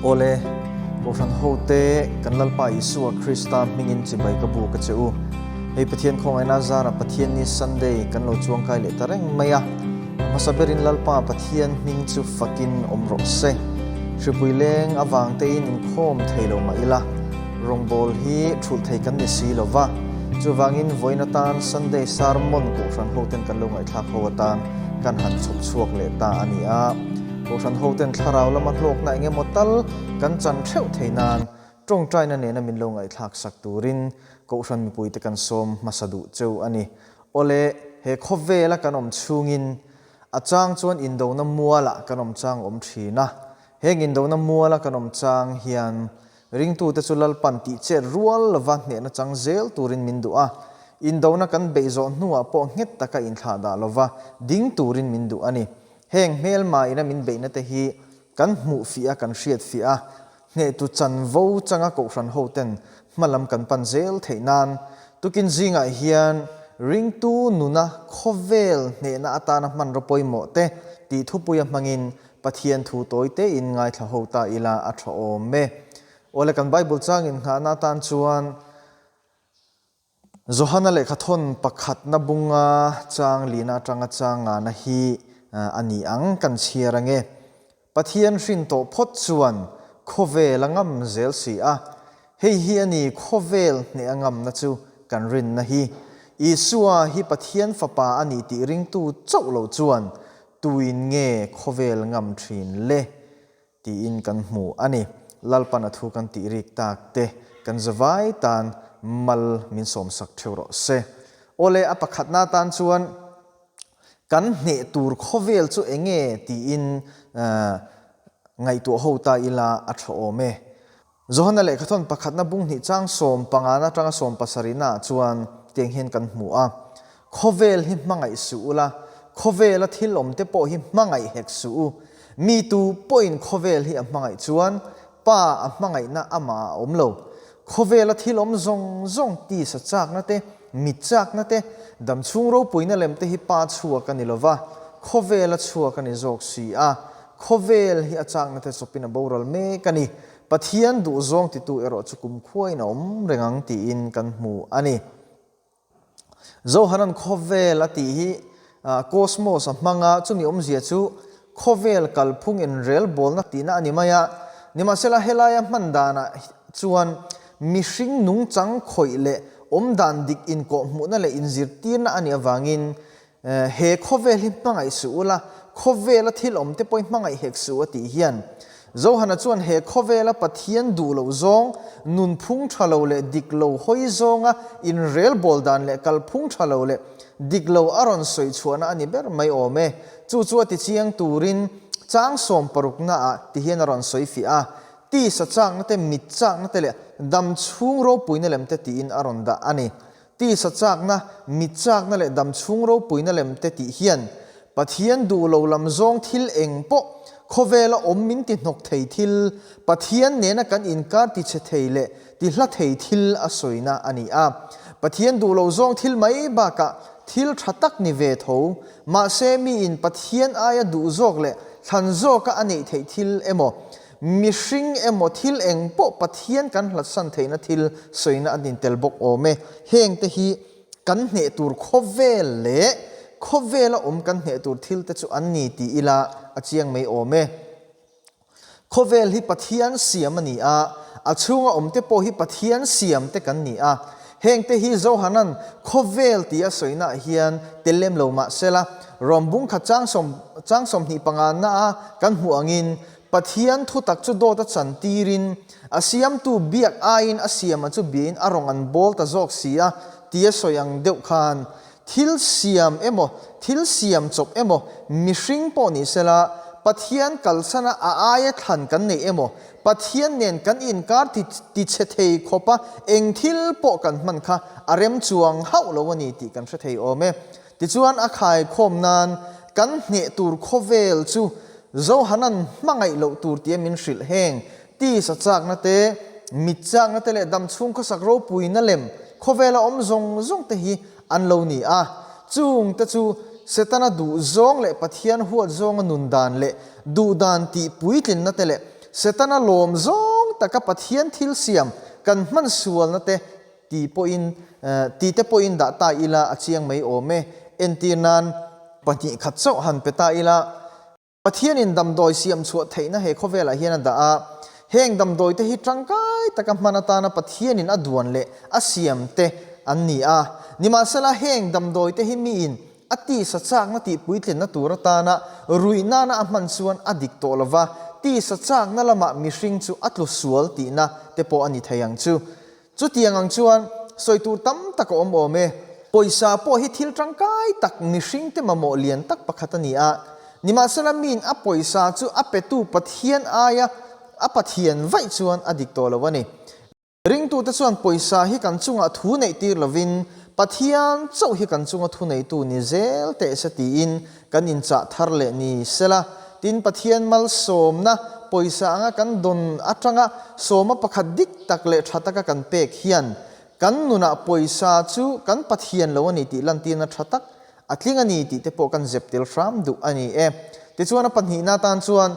Awle, Kohhran hote kan Lalpa Isua Krista hmingin chibai ka buk a che u. Hei Pathian khawngaihna zara Pathianni Sunday kan lo chuangkai leh ta reng mai a. A hmasa berin Lalpa Pathian hming chu fakin awm rawh se. Hripui leng avang tein inkhawm thei lo mah ila, rawngbawl hi thulh thei kan ni si lo va. Chuvangin vawiin atan Sunday Sermon Kohhran hoten kan lo ngaihthlak ho atan kan han chhawp chhuak leh ta a ni a. Kohhran hoten thlarau lama hlawkna eng emaw tal kan chan theuh thei nan tawngtaina nena min lo ngaihthlak sak turin Kohhran mipuite kan sawm hmasa duh cheu a ni. Awle, he khawvela kan awm chhungin a chang chuan indona mualah kan awm chang awm thin a. Heng indona muala kan awm chang hian ringtute chu Lalpan tih chet rual lova hnehna chang zel turin min duh a. Indona kan beih zawh hnuah pawh nghet taka inthlah dah lova ding turin min duh a ni. Heng hmelma ina min beihna te hi kan hmuh fiah a, kan hriat fiah a, hnehtu chanvo changa Kohhran hoten hmalam kan pan zel theih nan tukin zingah hian ringtu nuna khawvel hnehna atana hmanraw pawimawh te tih thupuia hmangin Pathian thu tawi tein ngaithla ho ta ila a tha awm e. Awle kan Bible changin nghahna atan chuan Johana lehkhathawn pakhatna bunga chang lina atanga chang ngana hi a ni ang kan chhiar ange. Pathian hrin tawh phawt chuan khawvel a ngam zel si a, hei hi a ni khawvel hneh a ngamna chu kan rinna hi. Isua hi Pathian fapa a ni tih ringtu chauh lo chuan tuin nge khawvel ngam thin le? Tiin kan hmu a ni. Lalpan a thu kan tih rik tak te kan zavai tan mal min sawmsak theuh rawh se. Awle a pakhatna tan chuan kan hneh tur khawvel chu enge tiin ngaihtuah ho ta ila a tha awm e. Johana lehkhathawn pakhatna bung hnih chang sawmpangana atanga sawmpasarihna ah chuan tiang hian kan hmu a, Khawvel hi hmangaih suh ula, khawvela thil awm te pawh hi hmangaih hek suh u. Mi tu pawhin khawvel hi a hmangaih chuan Pa a hmangaihna amah a awm lo. Khawvela thil awm zawng zawng tisa chakna te, mit chakna te, damchhung ropuina lem te hi Pa chhuak a ni lova, khawvela chhuak a ni zawk si a. Khawvel hi a chakna te chawpin a boral mek a ni. Pathian duhzawng titu erawh chu kumkhuain a awm reng ang tiin kan hmu a ni. Zohanan khawvel a tih hi cosmos a hmang a, chumi awmzia chu khawvel kalphung inrelbawlna tihna a ni mai a. Nimahsela helaia hman danah chuan mihring nungchang khawih leh awmdan dik inkawhhmuhna leh inzirtirna a nih avangin He khawvel hi hmangaih suh ula, khawvela thil awm te pawh hi hmangaih hek suh a tih hian Johana chuan he khawvela Pathian duh loh zawng, nunphung tha lo leh dik lo hawi zawnga inrelbawl dan leh kalphung tha lo leh dik lo a rawn sawi chhuahna a ni ber mai awm e. Chu chu a ti chiang turin chang sawmparukna ah ti hian a rawn sawi fiah a, tisa chakna te, mit chakna te leh dam chhung ropuina lem te tiin a rawn dah a ni. Tisa chakna, mit chakna leh dam chhung ropuina lem te tih hian Pathian duh lo lam zawng thil eng pawh khawvela awm min ti hnawk thei thil, Pathian nena kan inkar ti chhe thei leh ti hla thei thil a sawina a ni a. Pathian duh lo zawng thil mai bakah thil tha tak ni ve tho, mahse miin Pathian aia duh zawk leh thlan zawka a neih theih thil emaw, Mihring emaw thil eng pawh Pathian kan hlatsan theihna thil sawina a din tel bawk awm e. Hengte hi kan hneh tur khawvel leh khawvela awm kan hneh tur thil te chu an ni ti ila a chiang mai awm e. Khawvel hi Pathian siam a ni a, a chhunga awm te pawh hi Pathian siam te kan ni a. Hengte hi Johanan khawvel tia sawinaah hian tel lem lo mah sela, Rawmbung khat chang 25 na a kan hmuh angin Pathian thutak chu dawt a chantirin, a siamtu biak aiin a siama chu biain a rawng an bawl ta zawk si a, tia sawi ang deuh khan, thil siam emaw, thil siam chawp emaw, mihring pawh ni sela, Pathian kalsana a aia thlan kan neih emaw, Pathian nen kan inkar ti tichhe thei khawpa eng thil pawh kan hman kha a rem chuang hauh lo a ni tih kan hre thei awm e. Tichuan a khaikhawm nan kan hneh tur khawvel chu Zohanan hmangaih loh tur tia min hrilh heng tisa chakna te, mit chakna te leh damchhung khawsak ropuina lem khawvela awm zawng zawng te hi an lo ni a. Chung te chu Setana duh zawng leh Pathian huat zawnga nun dan leh duh dan tih puitlinna te leh. Setana lawm zawng taka Pathian thil siam kan hman sualna te ti pawhin ti te pawhin dah ta ila a chiang mai awm e. Entir nan 2 khat chauh han pe ta ila. Pathianin damdawi siam chhuah theihna he khawvelah hian a dah a, heng damdawi te hi tangkai taka hman atana Pathianin a duan leh a siam te an ni a. Nimahsela heng damdawi te hi miin a tisa chakna tih puitlinna tur atana ruih nana a hman chuan a dik tawh lova, tisa chakna lamah mihring chu a tlu sual tihna te pawh a ni thei ang chu. Chutiang ang chuan sawi tur tam tak a awm awm e. Pawisa pawh hi thil tangkai tak mihringte mamawh lian tak pakhat a ni a. Nimahsela miin a pawisa chu a petu Pathian aia a Pathian vaih chuan a dik tawh lo a ni. Ringtute chuan pawisa hi kan chungah thu neih tir lovin Pathian chauh hi kan chunga thu neitu ni zel teh se tiin kan inchah thar leh ni sela. Tin, Pathian malsawmna pawisa anga kan dawn atanga sawma pakhat dik tak leh tha taka kan pek hian kan nunah pawisa chu kan Pathian lo a ni tih lantirna tha tak a tling a ni tih te pawh kan zep tel hram duh a ni e. Tichuan a pahnihna atan chuan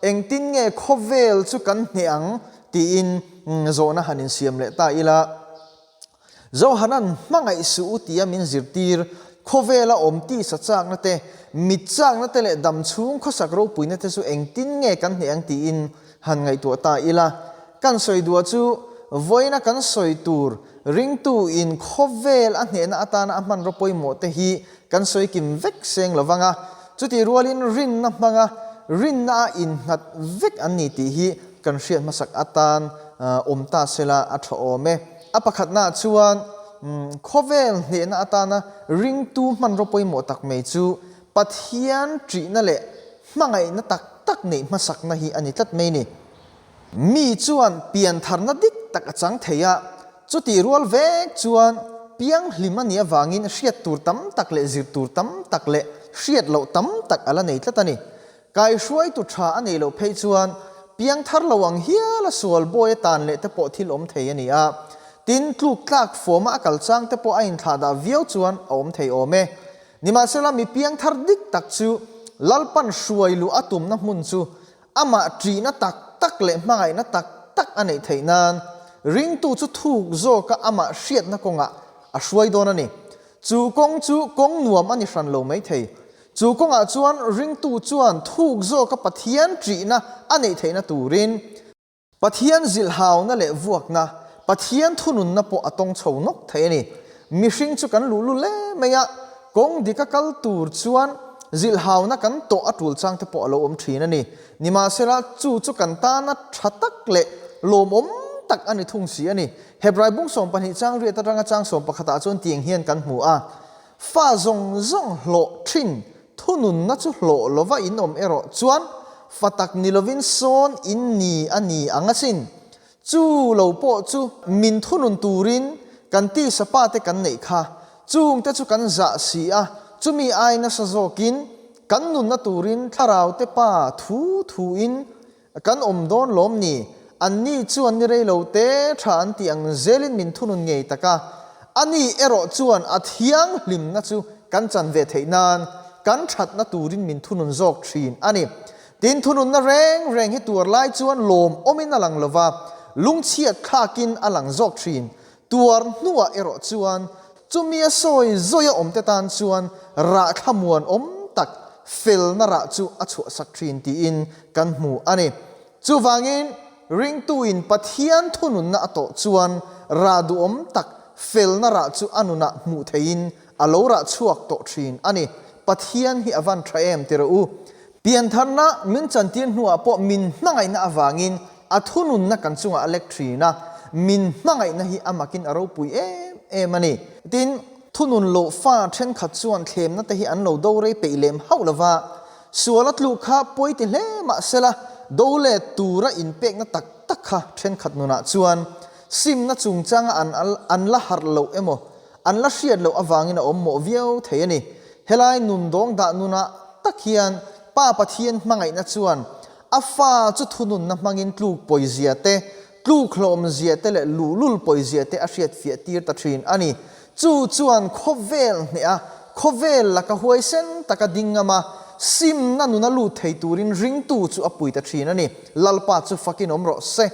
engtin nge khawvel chu kan hneh ang tiin zawhna han insiam leh ta ila. Johanan hmangaih suh u tia min zirtir, khawvela awm tisa chakna te, mit chakna te leh dam chhung khawsak ropuina te chu engtin nge kan hneh ang tiin han ngaihtuah ta ila. Kan sawi duah chu vawiina kan sawi tur ringtu in khawvel a hnehna atana a hmanraw pawimawh te hi kan sawi kim vek seng lo vang a, chutih rualin rinna hmanga rinna a innghat vek an ni tih hi kan hriat hmasak atan awm ta sela a tha awm e. A pakhatnaah chuan khawvel hnehna atana ringtu hmanraw pawimawh tak mai chu Pathian ṭihna leh hmangaihna tak tak neih hmasakna hi a ni tlat mai ni. Mi chuan piantharna dik tak a chang thei a, chutih rual vek chuan pianghlim a nih avangin hriat tur tam tak leh zir tur tam tak leh hriat loh tam tak a la nei tlat a ni. Kaihruaitu tha a neih loh phei chuan piangthar lo ang hial a sual bawi a tan leh te pawh thil awm thei a ni a. Tin, tluk tlak fawma a kal chang te pawh a inthlah dah viau chuan a awm thei awm e. Nimahsela mi piangthar dik tak chu Lalpan hruai luh a tumna hmun chu amah ṭihna tak tak leh hmangaihna tak tak a neih theih nan ringtu chu thuk zawka amah hriatna kawngah a hruai dawn a ni. Chu kawng chu kawng nuam a ni hran lo maithei. Chu kawngah chuan ringtu chuan thuk zawka Pathian ṭihna a neih theihna turin Pathian zilhhauna leh vuakna, Pathian thununna pawh a tawng chho nawk thei a ni. Mihring chu kan luh lul em mai a, kawng dika kal tur chuan zilhhauna kan tawh a tul chang te pawh a lo awm ṭhin a ni. Nimahsela, chu chu kan tana ṭha tak leh lawmawm tak a ni thung si a ni. Hebrai bung 12 chang riat atanga chang 11 ah chuan tiang hian kan hmu a. Fa zawng zawng hlawh thin thununna chu hlawh lova in awm erawh chuan fa tak ni lovin sawn in ni a ni ang asin. Chu lo pawh chu min thunun turin kan tisa pa te kan neih kha, chung te chu kan zah si a, chumi ai nasa zawkin kan nunna turin thlarau te pa thu thu in Kan awm dawn lawm ni? Anni chuan ni rei lo te tha an tih ang zelin min thunun ngei tak a. Ani erawh chuan a thianghlimna chu kan chan ve theih nan kan thatna turin min thunun zawk thin a ni. Tin, thununna reng reng hi tuar lai chuan lawmawmin a lang lo va, lungchhiat thlakin a lang zawk thin. Tuar hnuah erawh chuan chumi a sawi zawia awmte tan chuan rah thlamuan awm tak felna rah chu a chhuahsak thin tiin kan hmu a ni. Chuvangin ringtuin Pathian thununna a tawh chuan rah duhawm tak felna rah chu a nunah hmuh theihin a lo rah chhuak tawh thin a ni. Pathian hi a van tha em ti rawh u. Piantharna min chantir hnuah pawh min hmangaihna avangin A thununna kan chungah a lek thin a, min hmangaihna hi a makin a ropui em em a ni. Tin, thunun loh fa thenkhat chuan thlemna te hi an lo do rei peih lem hauh lo va, sual a tluk kha pawi ti hle mah sela, do let tura inpekna tak tak kha thenkhat nunah chuan simna chungchanga an an la harh loh emaw, an la hriat loh avangin a awm mawh viau thei a ni. Helai nun dawng dah nunah tak hian Pa Pathian hmangaihna chuan A fa chu thununna hmangin tluk pawizia te, tluk hlawmzia te leh luhlul pawizia te a hriatfiah tir ta thin a ni. Chu chuan khawvel hneh a, khawvel laka huaisen taka ding ngam a, Simna nuna lut thei turin ringtu chu a pui ta thin a ni. Lalpa chu fakin awm rawh se.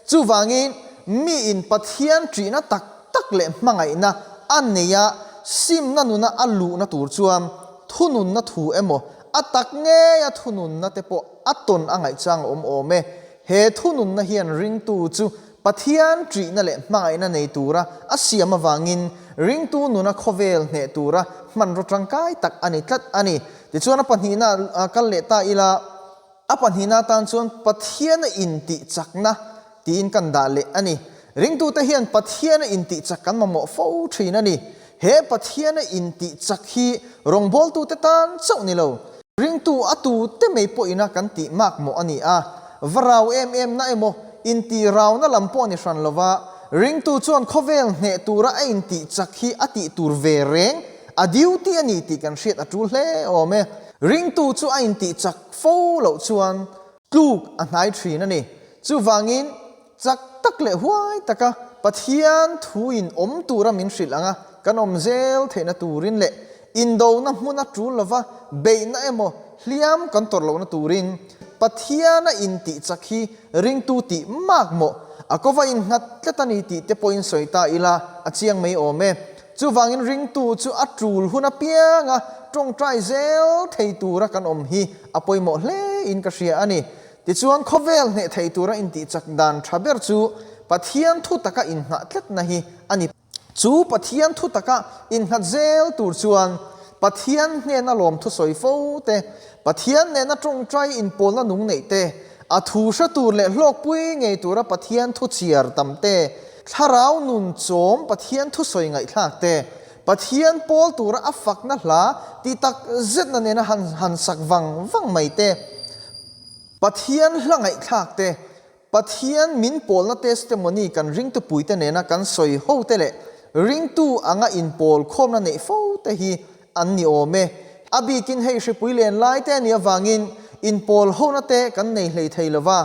Chuvangin, miin Pathian ṭihna tak tak leh hmangaihna a nei a, simna nuna a luhna tur chuan thununna thu emaw, a tak ngeia thununna te pawh a tawn a ngaihchang a awm awm e. He thununna hian ringtu chu Pathian ṭihna leh hmangaihna nei tura a siam avangin ringtu nuna khawvel hneh tura hmanraw ṭangkai tak a ni tlat a ni. Tichuan a pahnihna kal leh ta ila, a pahnihna atan chuan Pathiana intih chakna tiin kan dah leh a ni. Ringtute hian Pathiana intih chak kan mamawh fo ṭhin a ni. He Pathiana intih chak hi rawngbawltute tan chauh ni lo, Ringtu a tute mai pawhina kan tih makmawh a ni a, va rau em em na emaw intih rauna lam pawh ni hran lova, ringtu chuan khawvel hneh tura a intih chak hi a tih tur ve reng, a duty a ni tih kan hriat a tul hle awm e. Ringtu chu a intih chak fo loh chuan tluk a hnai thin a ni. Chuvangin Chak tak leh huai taka Pathian thuin awm tura min hrilh anga kan awm zel theihna turin leh indona hmuna tul lova beihna emaw hliam kan tawrh lohna turin Pathiana intih chak hi ringtu tih mak maw a kova innghat tlat a ni tih te pawhin sawi ta ila a chiang mai awm e. Chuvangin ringtu chu a tul hun apianga tawngtai zel thei tura kan awm hi a pawimawh hle in ka hria a ni. Tichuan, khawvel hneh thei tura intihchak dan tha ber chu Pathian thu taka inngah tlatna hi a ni. Chu Pathian thu taka innghat zel tur chuan Pathian hnena lawmthu sawi fo te, Pathian nena tawngtai inpawlna nung neih te, a thu hre tur leh hlawkpui ngei tura Pathian thu chhiar tam te, thlarau nun chawm Pathian thu sawi ngaihthlak te, Pathian pawl tura a fakna hla tih tak zetna nena han han sak vang vang mai te, Pathian hla ngaihthlak te, Pathian min pawlna testimony kan ringtupuite nena kan sawi ho te leh ringtu anga inpawl khawmna neih fo te hi an ni awm e. A bikin hei hripui len lai te a nih avangin inpawl hona te kan nei hlei thei lo va.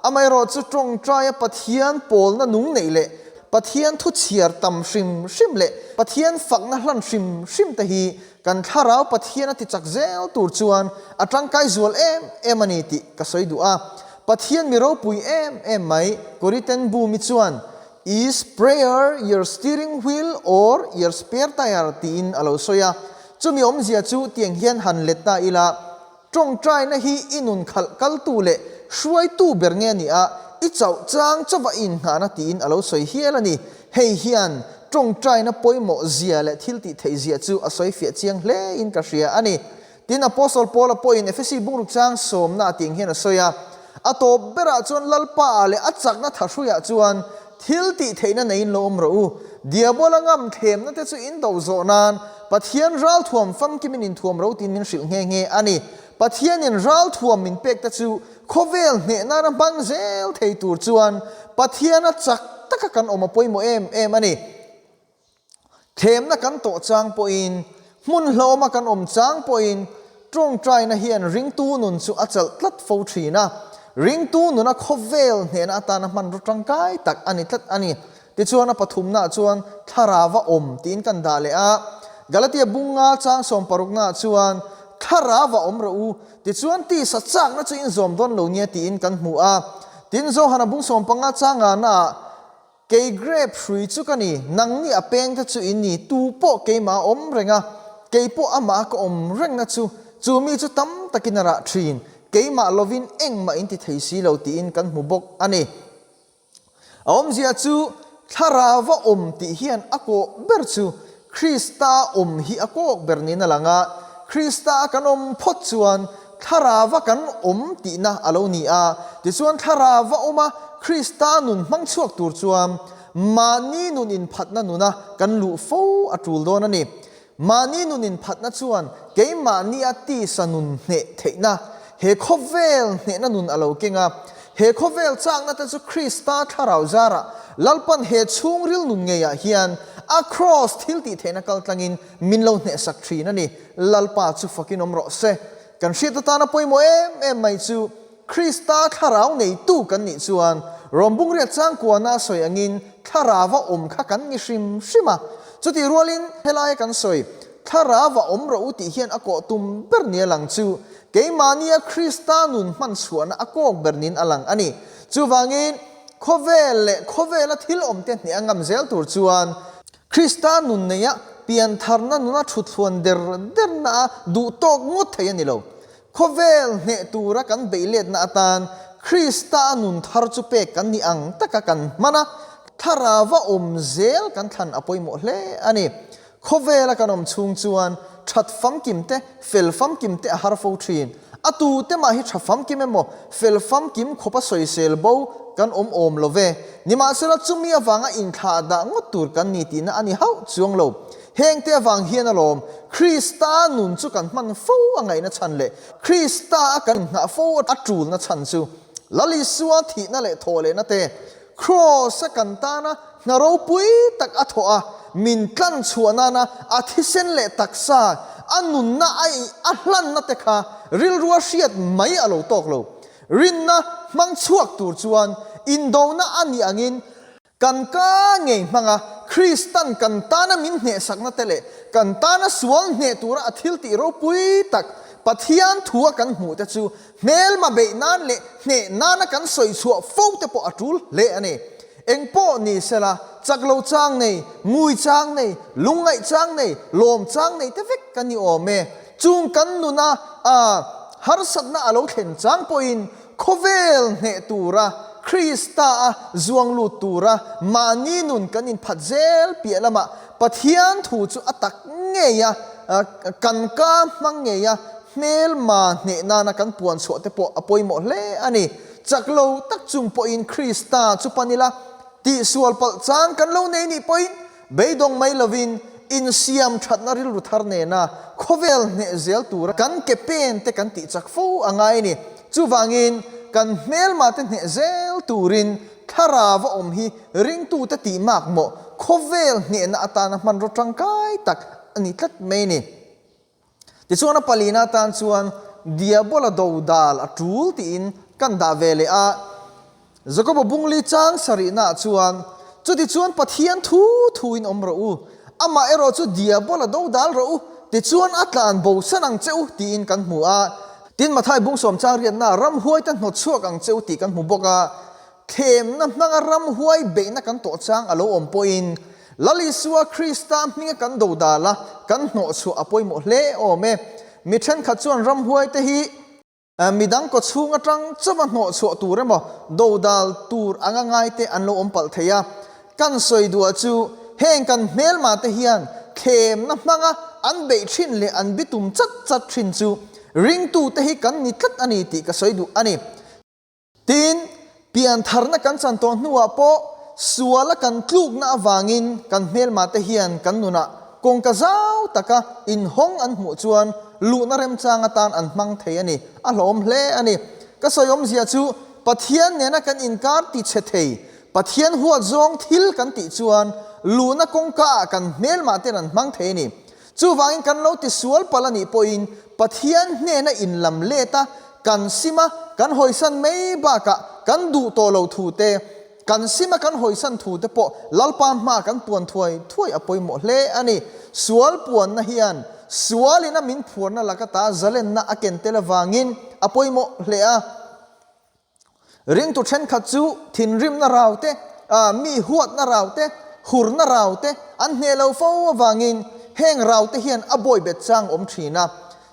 Amaherawhchu tawngtaia Pathian pawlna nung neih leh Pathian thu chhiar tam hrim hrim leh Pathian fakna hlan hrim hrim te hi kan thlarau Pathian a ti chak zel tur chuan a tangkai zual em em a ni tih ka sawi duh a. Pathian mi ropui em em mai Corrie ten Boom-i chuan Is prayer your steering wheel or your spare tire tiin a lo sawi a. Chumi awmzia chu tiang hian han let ta ila, Tawngtaina hi i nun khalh kaltu leh hruaitu ber nge a ni a, i chauh chang chauva i inngahna tiin a lo sawi hial a ni. Hei hian tawngtaina pawimawh zia leh thil tih theih zia chu a sawi fiah chiang hle in ka hria a ni. Tin, Apostle Paula pawhin Efesi bungruk chang sawmna a tiang hian a sawi a, A tawp berah chuan Lalpa-ah leh a chakna thahruiah chuan thil tih theihna neiin lo awm rawh u. Diabola ngam thlemna te chu in do zawh nan Pathian ralthuam famkimin inthuam ro tiin min hrilh nghe nghe a ni. Pathianin ralthuam min pek te chu khawvel hneh nana hmang zel thei tur chuan Pathiana chak taka kan awm a pawimawh em em a ni. Thlemna kan tawh chang pawhin, hmun hlawma kan awm chang pawhin tawngtaina hian ringtu nun chu a chalh tlat fo thin a. Ringtu nuna khawvel hnehna atana hmanraw tangkai tak a ni tlat a ni. Tichuan a pathumnaah chuan thlarava awm tiin kan dah leh a. Galatia bunga chang sawmparuknaah chuan thlarava awm rawh u, tichuan tisa chakna chu inzawm dawn lo nia tiin kan hmu a. Tin, Johana bung sawmpanga changanaah Kei grape hrui chu ka ni, nangni a pengte chu in ni, tu pawh keimah a awm reng a, kei pawh amah ka awm rengna chu, chu mi chu tam takin a rah thin, keimah lovin engmah in ti thei si lo tiin kan hmu bawk a ni. A awmzia chu thlarau a awm tih hian a kawh ber chu Krista awm hi a kawk ber niin a lang a, Krista a kan awm phawt chuan Thlarauva kan awm tihna a lo ni a. Tichuan Thlarauva awma Krista nun hmang chhuak tur chuan mahni nun inphatna nuna kan luh fo a tul dawn a ni. Mahni nun inphatna chuan keimahnia tisa nun hneh theihna, he khawvel hnehna nun a lo keng a. He khawvel chakna te chu Krista thlarau zarah Lalpan he chhungril nun ngeiah hian a kraws thil tih theihna kal tlangin min lo hnehsak thin a ni. Lalpa chu fakin awm rawh se. Kan hriat atana pawimawh em em mai chu Krista thlarau neitu kan nih chuan Rom bungriat changkuana a sawi angin thlarauva awm kha kan ni hrim hrim a. Chutih rualin helaia kan sawi thlarauva awm rawh u tih hian a kawh tum ber nia lang chu. keimahnia Krista nun hman chhuahna a kawk ber niin a lang a ni. Chuvangin, khawvel leh khawvela thil awmte hneh a ngam zel tur chuan, Krista nun neia piantharna nuna thuthluan der derna a duh tawk ngawt thei a ni lo. Khawvel hneh tura kan beih letna atan Krista a nun thar chu pek kan nih ang taka kan hman a, thlarauva awm zel kan thlan a pawimawh hle a ni. Khawvela kan awm chhung chuan that famkim te, fel famkim te a har fo thin. A tute mah hi tha famkim emaw, fel famkim khawpa sawisel bo kan awm awm lo ve. Nimahsela chumi avanga inthlah dah ngawt tur kan ni tihna a ni hauh chuang lo. Hengte avang hian alawm Krista nun chu kan hman fo a ngaihna chhan leh Krista a kan inhnah fo a tulna chhan chu Lal Isua thihna leh thawhlehna te Kraws a kan tana hna ropui tak a thawh a, min tlan chhuah nana a thisen leh taksa, a nunna a a hlanna te kha rilrua hriat mai a lo tawk lo. Rinna hmang chhuak tur chuan indona a nih angin kan ka ngei hmang a, Kristan kan tana min hnehsakna te leh kan tana sual hneh tura a thiltih ropui tak Pathian thua kan hmuh te chu Hmelma beih nan leh hneh nana kan sawi chhuah fo te pawh a tul hle a ni. Eng pawh ni sela, chak lo chang nei, ngui chang nei, lungngaih chang nei, lawm chang nei te vek kan ni awm e. Chung kan nuna a harsatna a lo thlen chang pawhin khawvel hneh tura Krista a zuang lut tura mahni nun kan inphat zel piah lamah Pathian thu chu a tak ngei a, kan ka hmang ngei a, Hmelma hneh nana kan puan chhuah te pawh a pawimawh hle a ni. Chak lo tak chung pawhin Krista chu pan ila, tihsual palh chang kan lo nei nih pawhin beidawng mai lovin insiam thatna rilru thar nena khawvel hneh zel tura kan ke pen te kan tih chak fo a ngai a ni. Chuvangin kan hmelma te hneh zel turin thlarau a awm hi ringtute tih makmawh khawvel hnehna atana hmanraw tangkai tak a ni tlat mai a ni. Tichuan a palina atan chuan Diabola dodal a tul tiin kan dah ve leh a. Jakoba bungli chang sarihnaah chuan, Chutichuan Pathian thu thuin awm rawh u, amah erawh chu Diabola dodal rawh u, tichuan a tlan bosan ang che u tiin kan hmu a. Tin, Mathai bungsawm chang riatnaah ramhuaite hnawt chhuak ang che u tih kan hmu bawk a. Thlemna hmanga ramhuai beihna kan tawh chang a lo awm pawhin Lal Isua Krista hminga kan dodal a, kan hnawhchhuah a pawimawh hle awm e. Mi thenkhat chuan ramhuaite hi midang kawchhung atang chauha hnawhchhuah tur emaw dodal tur anga ngaite an lo awm palh thei a. Kan sawi duah chu heng kan hmelmate hian thlemna hmanga an beih thin leh an bitum chat chat thin chu ringtute hi kan ni tlat a ni tih ka sawi duh a ni. Tin, piantharna kan chan tawh hnuah pawh suala kan tlukna avangin kan hmelmate hian kan nunah kawngka zau taka inhawng an hmuh chuan luhna remchang atan an hmang thei a ni. A hlawm hle a ni. Ka sawi awmzia chu Pathian nena kan inkar ti chhe thei, Pathian huat zawng thil kan tih chuan luhna kawngkaah kan hmelmaten an hmang thei a ni. Chuvangin kan lo ti sual palh a nih pawhin Pathian hnena inlam let a, kan sim a, kan hawisan mai bakah kan duh tawh lo thu te, kan sim a kan hawisan thu te pawh Lalpa hmaa kan puan thuai thuai a pawimawh hle a ni. Sual puanna hian sualin a min phuarna laka ta zalenna a ken tel avangin a pawimawh hle a. Ringtu thenkhat chu thinrimna rau te, mi huatna rau te, hurna rau te an hneh lo fo avangin heng rau te hian a bawi bet chang awm thin a.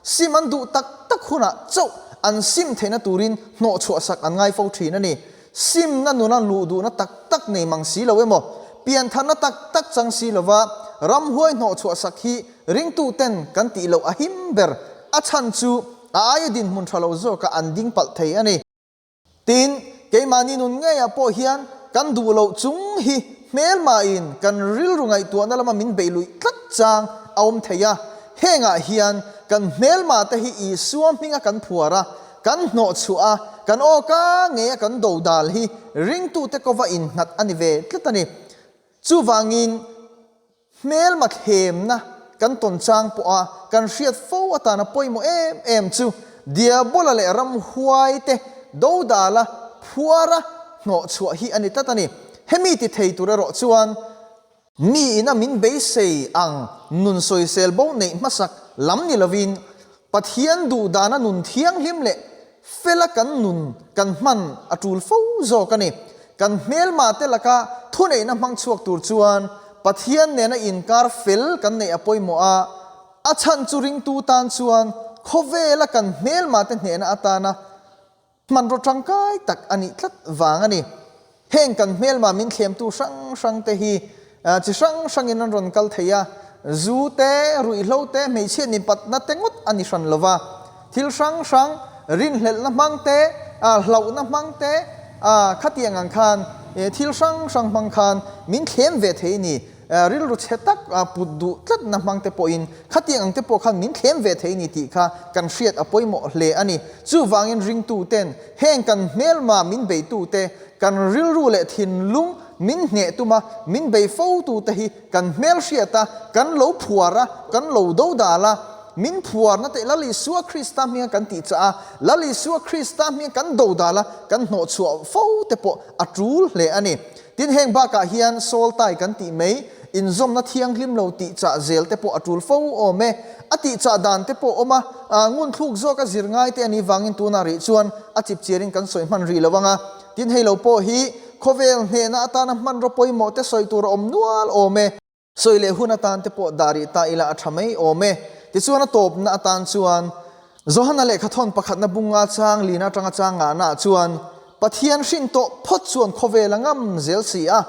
Sim an duh tak tak hunah chauh an sim theihna turin hnawhchhuah sak an ngai fo thin a ni. Simna nuna luh duhna tak tak nei mang si lo emaw, piantharna tak tak chang si lova ramhuai hnawhchhuah sak hi ringtu ten kan tih loh a him ber. A chhan chu A aia dinhmun tha lo zawkah an ding palh thei a ni. Tin, keimahni nun ngeiah pawh hian kan duh loh chung hi hmelmahin kan rilru ngaihtuahna lama min beih luih tlat chang a awm thei a. Hengah hian kan hmelmate hi Isua hminga kan phuar a, kan hnawhchhuah a, kan awka ngeia kan dodal hi ringtute kova innghat a ni ve tlat a ni. Chuvangin, Hmelma thlemna kan tawn chang pawha kan hriat fo atana pawimawh em em chu Diabola leh ramhuaite dodala phuara hnawhchhuah hi a ni tlat a ni. Hemi ti thei tur erawh chuan mi ina min beisei ang nun sawisel bo neih hmasak lam ni lovin. Pathian duh dana nun thianghlim leh fela kan nun kan hman a tul fo zawk a ni. Kan hmelma te laka thuneihna hmang chhuak tur chuan Pathian nena inkar fel kan neih a pawimawh a, a chhan chu ringtu tan chuan khawvela kan hmelma te hnehna atana Hmanraw tangkai tak a nih tlat vang a ni. Heng kan hmelma min thlemtu hrang hrang te hi chi hrang hrangin an rawn kal thei a, zu te, ruihhlo te, hmeichhia nipatna te ngawt a ni hran lova. Thil hrang hrang, rinhlelhna hmang te, hlauhna hmang te, khatiang ang khan thil hrang hrang hmang khan min thlem ve thei a ni. Rilru chhe tak put duh tlatna hmang te pawhin khatiang ang te pawh khan min thlem ve thei ni tih kha kan hriat a pawimawh hle a ni. Chuvangin ringtu ten heng kan hmelma min beitu te, kan rilru leh thinlung min hneh tuma min bei fo tu te hi kan hmelhriat a, kan lo phuar a, kan lo dodal a, min phuarna te Lal Isua Krista hminga kan tih chah a, Lal Isua Krista hminga kan dodal a, kan hnawhchhuah fo te pawh a tul hle a ni. Tin, heng bakah hian Sawltai kan tih mai, inzawmna thianghlim lo tih chah zel te pawh a tul fo awm e. A tih chah dan te pawh awm a, ngunthluk zawka zir ngai te a nih vangin tunah rih chuan a chip chiarin kan sawi hman rih lo ang a. Tin, hei lo pawh hi khawvel hnehna atana hmanraw pawimawh te sawi tur a awm nual awm e. Sawi leh hun atan te pawh dah rih ta ila a tha mai awm e. Tichuan a tawpna atan chuan Johana lehkhathawn pakhatna bunga chang lina atanga chang ngahna ah chuan Pathian hrin tawh phawt chuan khawvel a ngam zel si a,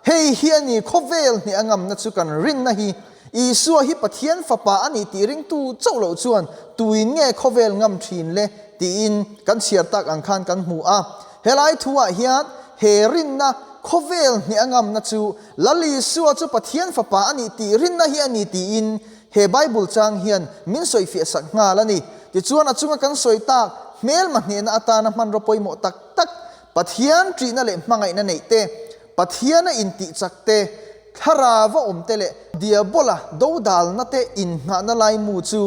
hei hi a ni khawvel hneh a ngamna chu kan rinna hi Isua hi Pathian fapa a ni tih ringtu chauh loh chuan tuin nge khawvel ngam thin le tiin kan chhiar tak ang khan kan hmu a. Helai thu ah hian he rinna khawvel hneh a ngamna chu Lal Isua chu Pathian Fapa a nih tih rinna hi a ni tiin he Bible chang hian min sawifiah sak nghal a ni. Tichuan a chunga kan sawi tak hmelma hnehna atana hmanraw pawimawh tak tak, Pathian ṭihna leh hmangaihna neih te, Pathiana intih chak te, thlarava awm te leh Diabola dodalna te innghahna laimu chu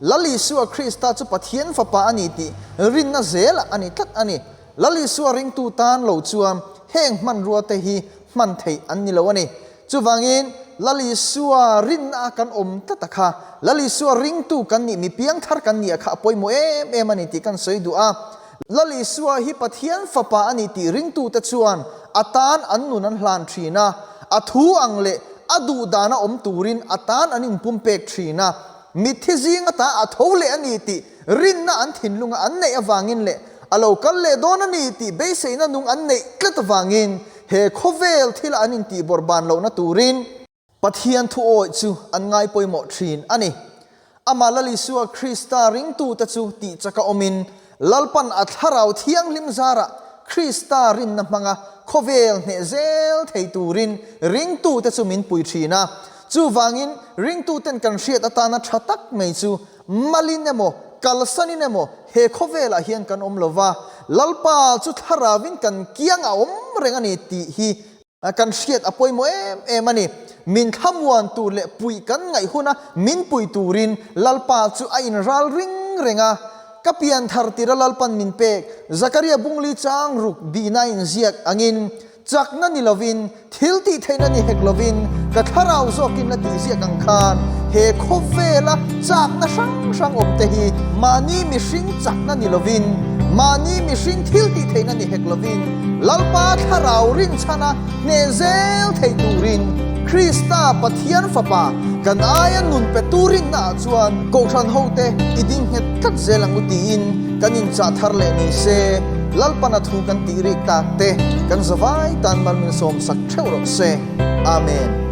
Lal Isua Krista chu Pathian Fapa a ni tih rinna zelah a ni tlat a ni. Lal Isua ringtu tan lo chuan heng hmanrua te hi hman theih an ni lo a ni. Chuvangin, Lal Isua rinna a kan awm tlat a kha, Lal Isua ringtu kan nih, mi piangthar kan nih a kha a pawimawh em em a ni tih kan sawi duh a. Lal Isua hi Pathian Fapa a ni tih ringtute chuan a tan an nun an hlan thin a, a thu ang leh a duh dana awm turin a tan an inpumpek thin a, mitthi zing ata a tho leh a ni tih Rinna an thinlunga an neih avangin leh a lo kal leh dawn a ni tih beiseina nung an neih tlat avangin he khawvel thila an intihbawrh ban lohna turin Pathian thu awih chu an ngai pawimawh thin a ni. Amah Lal Isua Krista ringtute chu tih chaka awmin Lalpan a Thlarau Thianghlim zarah Krista rinna hmanga khawvel hneh zel thei turin ringtute chu min pui thin a. Chuvangin ringtuten kan hriat atana tha tak mai chu Malin emaw, kalsanin emaw he khawvelah hian kan awm lo va, Lalpa chu thlarauin kan kiang a awm reng a ni tih hi kan hriat a pawimawh em em a ni. Min thlamuan tur leh puih kan ngaih huna min pui turin Lalpa chu a inral ring reng a. Ka pian thar tira Lalpan min pek Zakaria bungli chang ruk bihna inziak angin Chakna ni lovin, thil tih theihna ni hek lovin, ka thlarau zawkin la tih ziak ang khan he khawvela chakna hrang hrang awm te hi mahni mihring chakna ni lovin, mahni mihring thil tih theihna ni hek lovin, Lalpa thlarau rinchhana hneh zel thei turin Krista Pathian Fapa kan aia nun pe tu rinnaah chuan Kohhran hote i ding nghet tlat zel ang u tiin kan inchah thar leh ni se. Lalpana thu kan tih rik tak te kan zavai tan mal min sawmsak theuh rawh se. Amen.